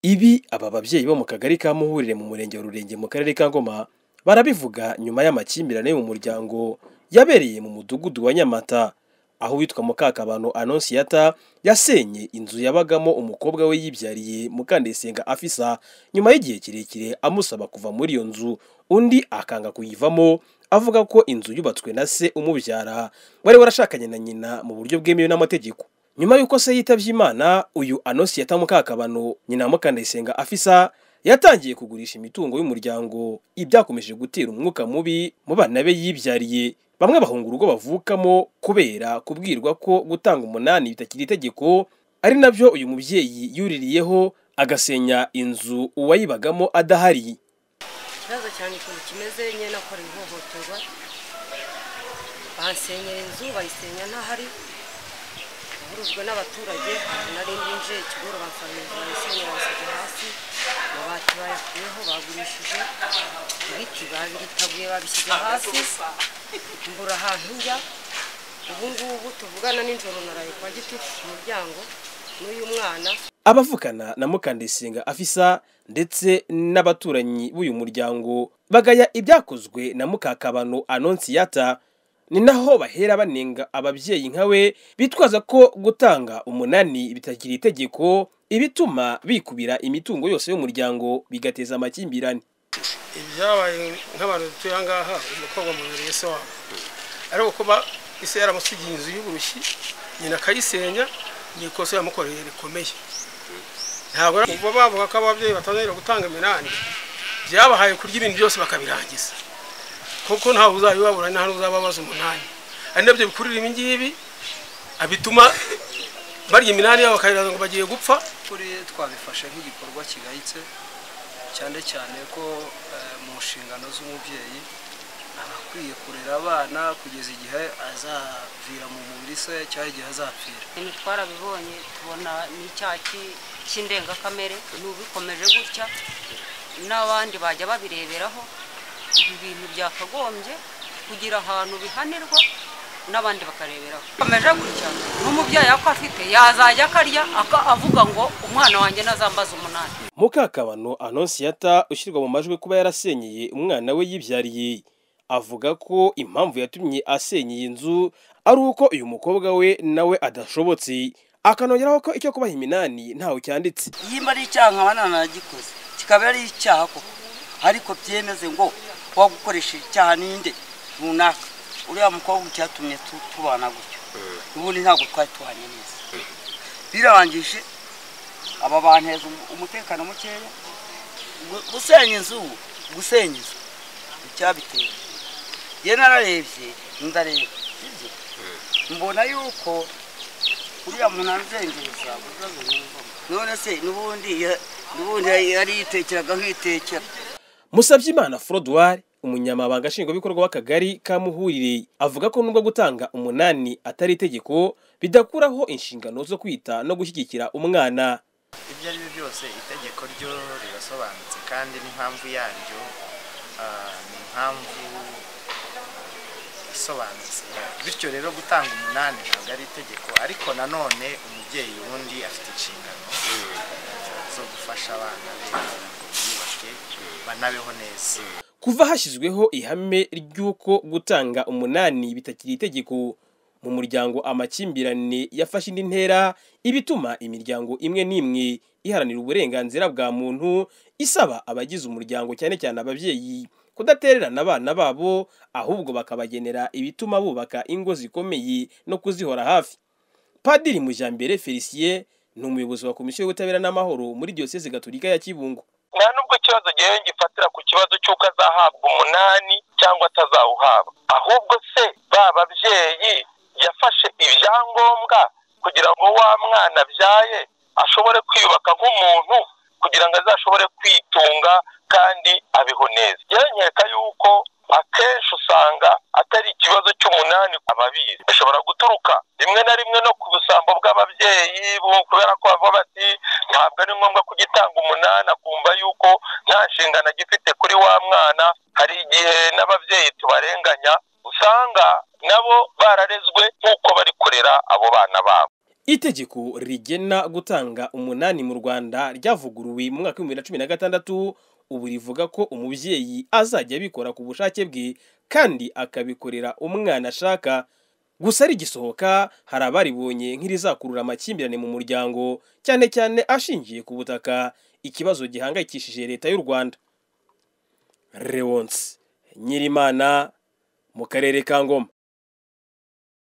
Ibi aba babyeyi bo mu kagari ka Muhurire mu murenge wa Rurenge mu karere ka Ngoma barabivuga nyuma y'amakimbirane yo mu muryango yabereye mu mudugudu wa Nyamata, aho uwitwa Mukakabano Anonsiyata yasenye inzu yabagamo umukobwa we yibyariye Mukandayisenga Afisa nyuma y'igihe kirekire amusaba kuva muri iyo nzu, undi akanga kuyivamo avuga ko inzu yubatswe na se umubyara wari warashakanye na nyina mu buryo bwemewe n'amategeko. Nyuma y'uko se yitabye Imana, uyu Anonsiyata Mukakabano nyina Mukandayisenga Afisa yatangiye kugurisha imitungo y'umuryango, ibyakomeje gutera umwuka mubi mu bana be yibyariye. Bamwe bahunga urugo bavukamo kubera kubwirwa ko gutanga umunani bitakiri itegeko, ari nabyo uyu mubyeyi yuririyeho agasenya inzu uwayibagamo adahari. Ikibazo cyane ukuntu kimeze nyine nakora ihohoterwa, bansenyera inzu bayisenya ntahari, bahurujwe n'abaturage, nari nje ikigoro bansanga inzu bayisenyera bayisize hasi, amabati bayakuyeho bagurishije, ibiti babiritaguye babishyize hasi, mbura ahantu njya. Ubu ngubu tuvugana nijoro naraye kwa gitifu ku muryango n'uyu mwana. Abavukana na Mukandayisenga Afisa ndetse n'abaturanyi b'uyu muryango bagaya ibyakozwe na Mukakabano Anonsiyata. Ni naho bahera banenga ababyeyi nkawe bitwaza ko gutanga umunani bitakiri itegeko, ibituma bikubira imitungo yose y'umuryango bigateza amakimbirane. Ibyabaye nk'abantu dutuye aha ngaha, umukobwa mubereye se wabo, ariko kuba ise yaramusigiye inzu y'uburushyi nyina akayisenya ni ikosa yamukoreye rikomeye. Ntabwo bavuga ko ababyeyi batangira gutanga iminani, byabahaye kurya ibintu byose bakabirangiza, kuko ntawe uzabibabura nta n'uzababaza umunani. Ari nabyo bikurira ibi ngibi abituma barya iminani yabo bakayiraza ngo bagiye gupfa. Kuri twabifashe nk'igikorwa kigayitse, cyane cyane ko mu nshingano z'umubyeyi aba akwiye kurera abana kugeza igihe azavira mu mubiri se cyangwa igihe azapfira. Twarabibonye tubona n'icyaha cy'indengakamere, n'ubikomeje gutya n'abandi bajya babireberaho. Ibi bintu byakagombye kugira ahantu bihanirwa n'abandi bakareberaho. Bikomeje gutya n'umubyeyi ako afite yazajya akarya avuga ngo umwana wanjye ntazambaza umunani. Mukakabano Anonsiyata ushyirwa mu majwi kuba yarasenyeye umwana we yibyariye, avuga ko impamvu yatumye asenya iyi nzu ari uko uyu mukobwa we nawe adashobotse, akanongeraho ko icyo kubaha iminani ntawe cyanditse. Yimba ari icyaha nkaba nanagikoze kikaba ari icyaha koko, ariko byemeze ngo wagukoresha icyaha ninde runaka. Uriya mukobwa cyatumye tubana gutyo, ubundi ntabwo twari tubanye neza. Birangije aba banteza umutekano mukeya, gusenya inzu icyabiteye. Ye nararebye ndareba mbona yuko uriya muntu anzengereza, none se n'ubundi yari yitekeraga nkitekera. Musabyimana Frodouard, umunyamabanga nshingwabikorwa w'akagari ka Muhurire, avuga ko nubwo gutanga umunani atari itegeko bidakuraho inshingano zo kwita no gushyigikira umwana. Ibyo ari byo byose itegeko ryo rirasobanutse, kandi n'impamvu yaryo ni impamvu isobanutse. Bityo rero gutanga umunani ntabwo ari itegeko, ariko nanone umubyeyi wundi afite inshingano zo gufasha abana be kugira ngo biyubake banabeho neza. Kuva hashyizweho ihame ry'uko gutanga umunani bitakiri itegeko mu muryango, amakimbirane yafashe indi ntera, ibituma imiryango imwe n'imwe iharanira uburenganzira bwa muntu isaba abagize umuryango cyane cyane ababyeyi kudatererana abana babo, ahubwo bakabagenera ibituma bubaka ingo zikomeye no kuzihora hafi. Padiri Mujyambere Felicien ni umuyobozi wa Komisiyo y'Ubutabera n'Amahoro muri Diyoseze Gatolika ya Kibungo. Nta nubwo ikibazo gihe gifatira ku kibazo cy'uko azahabwa umunani cyangwa atazawuhabwa, ahubwo se ba babyeyi yafashe ibyangombwa kugira ngo wa mwana abyaye ashobore kwiyubaka nk'umuntu, kugira ngo azashobore kwitunga kandi abeho neza. Nkeka yuko akenshi usanga atari ikibazo cy'umunani ababizi, bishobora guturuka rimwe na rimwe no ku busambo bw'ababyeyi, kubera ko bavuga bati ntabwo ari ngombwa kugitanga umunani, akumva yuko nta nshingano agifite kuri wa mwana. Hari igihe n'ababyeyi tubarenganya, usanga nabo bararezwe nk'uko bari kurera abo bana babo. Itegeko rigena gutanga umunani mu Rwanda ryavuguruwe mu mwaka wa 2016, ubu rivuga ko umubyeyi azajya abikora ku bushake bwe kandi akabikorera umwana ashaka. Gusa rigisohoka hari abaribonye nk'irizakurura amakimbirane mu muryango, cyane cyane ashingiye ku butaka, ikibazo gihangayikishije Leta y'u Rwanda. Leonce Nyirimana mu karere ka Ngoma.